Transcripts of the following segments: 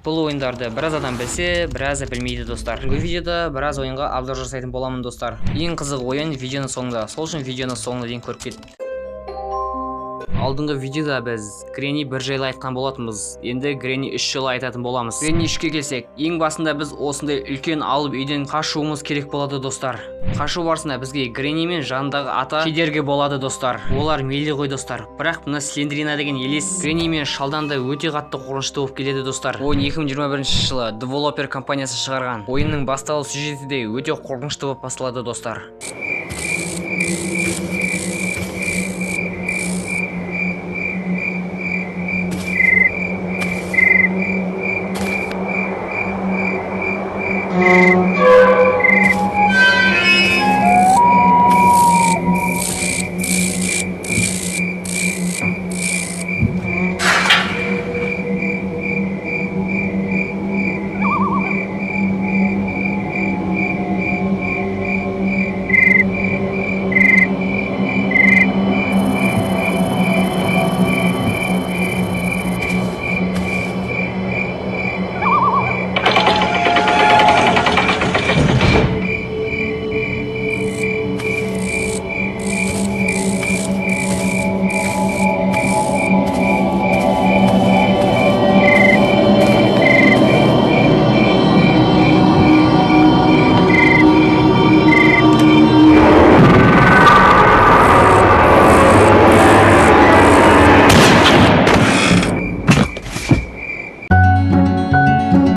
Бұл ойындарды біраз адам білсе, біразы білмейді, достар. Бүгінгі видеода біраз ойынға обзор жасайтын боламын, достар. Ең қызық ойын видеоның соңында, сол үшін видеоны соңына дейін көріп кет. Алдыңғы видеода біз Гренни 1 жайлы айтқан болатынбыз. Енді Гренни 3 жайлы айтатын боламыз. Гренни 3-ке келсек, ең басында біз осындай үлкен алып үйден қашуымыз керек болады, достар. Қашу барысында бізге Гренни мен жанындағы ата кедергі болады, достар. Олар мейлі ғой, достар. Бірақ мына Слендерина деген елес Гренни мен шалдан да өте қатты қорқынышты болып келеді, достар. Ойын 2021 жылы Девелопер компаниясы шығарған. Ойынның басталу сюжеті де өте қорқынышты болып басталады, достар.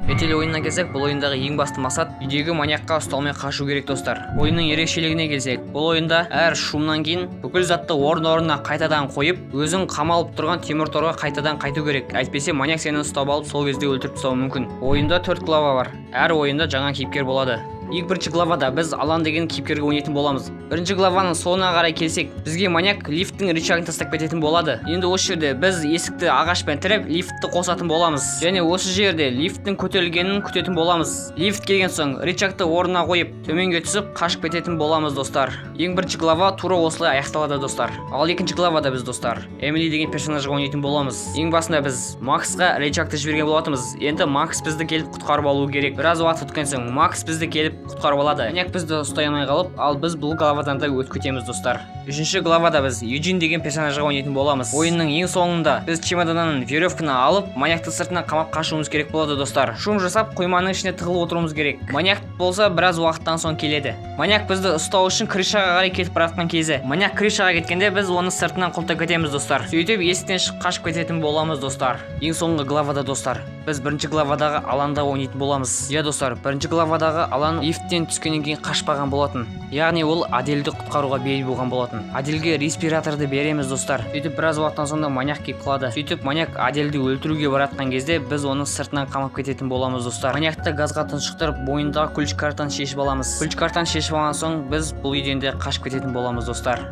Метель ойынына келсек, бұл ойындағы ең басты мақсат үйдегі маньякқа ұсталмай қашу керек, достар. Ойынның ерекшелігіне келсек, бұл ойында әр шумнан кейін бүкіл затты орын-орнына қайтадан қойып, өзің қамалып тұрған темір торға қайтадан қайту керек. Әйтпесе маньяк сені ұстап алып, сол кезде өлтіріп тастауы мүмкін. Ойында төрт глава бар. Әр ойында жаңа кейіпкер болады. Ең бірінші главада біз Алан деген кейіпкерге ойнайтын боламыз. Бірінші главаның соңына қарай келсек, бізге маньяк лифттің рычагын тастап кететін болады. Енді осы жерде біз есікті ағашпен тіреп, лифтті қосатын боламыз. Және осы жерде лифттің көтерілгенін күтетін боламыз. Лифт келген соң рычагты орнына қойып, төменге түсіп қашып кететін боламыз, достар. Ең бірінші глава тура осылай аяқталады, достар. Ал екінші главада біз, достар, Эмили деген персонажға ойнайтын боламыз. Ең басында біз Максқа рычагты жіберген болатынбыз. Енді Макс бізді келіп құтқарып алу керек. Біраз уақыт өткен соң Макс бізді келіп құтқарып алады. Маньяк бізді ұстай алмай қалып, ал біз бұл главадан да өтіп кетеміз, достар. Үшінші главада біз Юджин деген персонажға ойнайтын боламыз. Ойынның ең соңында біз чемоданнан веревканы алып, маньякты сыртына қамап қашуымыз керек болады, достар. Шум жасап, қойманың ішіне тығылып отыруымыз керек. Маньяк болса біраз уақыттан соң келеді. Маньяк бізді ұстау үшін крышаға қарай кетіп бара жатқан кезі. Маньяк крышаға кеткенде, біз оны сыртынан құлыптап кетеміз, достар. Сөйтіп есіктен шығып қашып кететін боламыз, достар. Ең соңғы главада, достар, біз бірінші главадағы Аланда ойнайтын боламыз. Иә, достар, бірінші главадағы Алан лифттен түскеннен кейін қашпаған болатын. Яғни ол Аделді құтқаруға бел буған болатын. Аделге респираторды береміз, достар. Сөйтіп біраз уақыттан соң да маньяк келіп қалады. Сөйтіп маньяк Аделді өлтіруге бара жатқан кезде, біз оны сыртынан қамап кететін боламыз, достар. Маньякты газға тұншықтырып, мойнындағы ключ картаны шешіп аламыз. Ключ картаны шешіп алған соң, біз бұл үйден де қашып кететін боламыз, достар.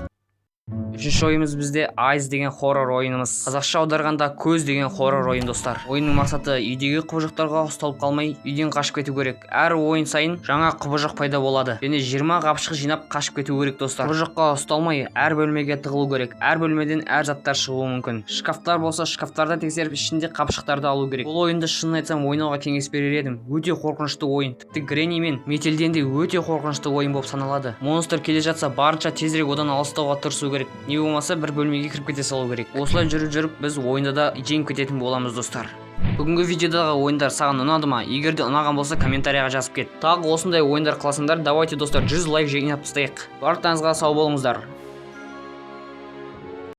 Үшінші ойымыз бізде Eyes деген хоррор ойынымыз. Қазақша аударғанда «Көз» деген хоррор ойын, достар. Ойынның мақсаты үйдегі құбыжықтарға ұсталып қалмай, үйден қашып кету керек. Әр ойын сайын жаңа құбыжық пайда болады. Және 20 қапшық жинап қашып кету керек, достар. Құбыжыққа ұсталмай, әр бөлмеге тығылу керек. Әр бөлмеден әр заттар шығуы мүмкін. Шкафтар болса, шкафтарды тексеріп, ішінде қапшықтарды алу керек. Бұл ойынды, шынын айтсам, ойнауға кеңес берер едім. Өте қорқынышты ойын. Тіпті Гренни мен Метелден де өте қорқынышты ойын болып саналады. Монстр келе жатса, барынша тезірек одан алыстауға тырысу керек. Не болмаса бір бөлмеге кіріп кете салу керек. Осылай жүріп жүріп біз ойында да жеңіп кететін боламыз, достар. Бүгінгі видеодағы ойындар саған ұнады ма? Егер де ұнаған болса, комментарияға жазып кет. Тағы осындай ойындар қаласаңдар, давайте, достар, 100 лайк жинап тастайық. Барлықтарыңызға сау болыңыздар.